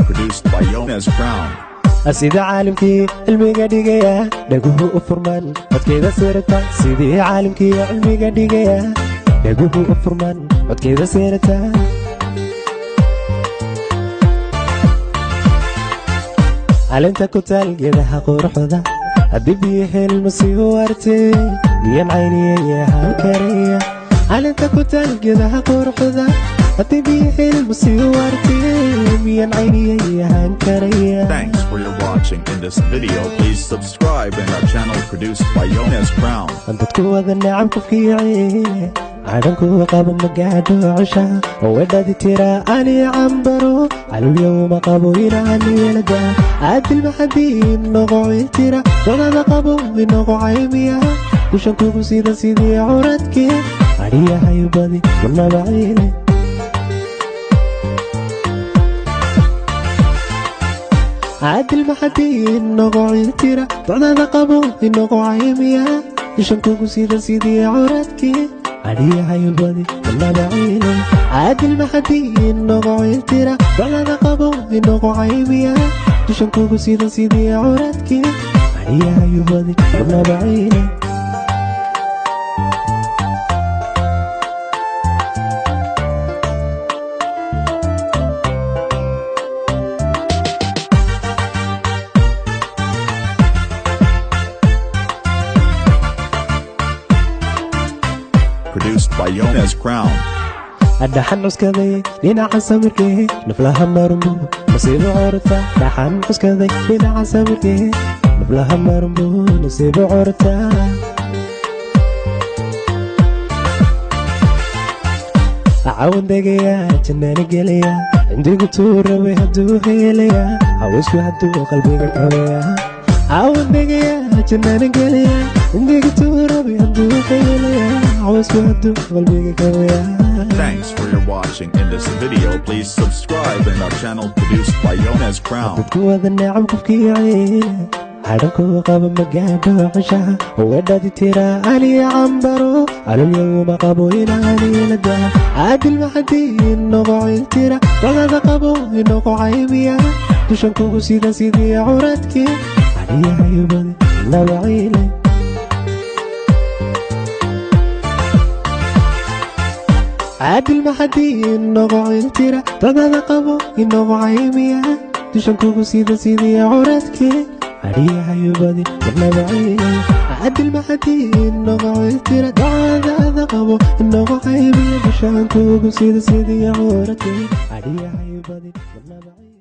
Produced by Jonas Brown. Sida caalimkii cilmiga dhigaya dhaguhu u furman codkeeda seerata, sidii caalimkii cilmiga dhigaya dhaguhu u furman codkeeda seerata. Calinta ku taal geedaha quruxda haddii biyo helma sii warte miyan cayniyaya karaya. Calinta ku taal geedaha quruxda haddii biyo helma sii warte miyan cayniyaya karaya. Thanks for your watching in this video. Please subscribe in our channel produced by Jonas Brown. Dadku wada nacam qofkii ciile cadhanku qabo magaadho cesha wedhadi tira ani cambaro calulyowma qabo inaan yeelada caadil maxadiin noqoci tira dodada qabo inoqo caymiya dushan kugu sida sidii curadkii adhiyahay badi marnaba ciile. Caadil maxadiin noqoci tira docdada qabo inoqo caymiya dushan kugu sida sidii curadkii adhiyahay badi marnaba ciile. Caadil maxadiin noqoci tira docdada qabo inoqo caymiya dushan kugu sida sidii curadkii adhiyahay badi marnaba ciile. Produced by Jonas Crown. Dhaxan cuskaday dhinaca samirkee naflaha marumbu nasiibo corta. Dhaxan cuskaday dhinaca samirkee naflaha marumbu nasiibo corta. Cawan degaya jannana gelaya cindigu tuuraway hadduu helaya haweysku hadduu qalbiga kabaya. Cawan degaya jannana gelaya cindigu tuuraway hadduu helaya haweysku hadduu qalbiga kabaya. Thanks for your watching in this video. Please subscribe in our channel produced by Jonas Crown. Dadku wada nacam qofkii ciile cadhanku qabo magaadho ceshaha wedhadi tira ani cambaro calulyowma qabo inaan yeelada caadil maxadiin noqoci tira docdada qabo inoqo caymiya dushan kugu sida sidii curadkii adhiyahay badi naba ciile. Caadil maxadiin noqoci tira docdada qabo inoqo caymiya dushan kugu sida sidii curadkii adhiyahay badi marnaba ciile. Caadil maxadiin noqoci tira docdada qabo inoqo caymiya dushan kugu sida sidii curadkii adhiyahay badi marnaba ciile.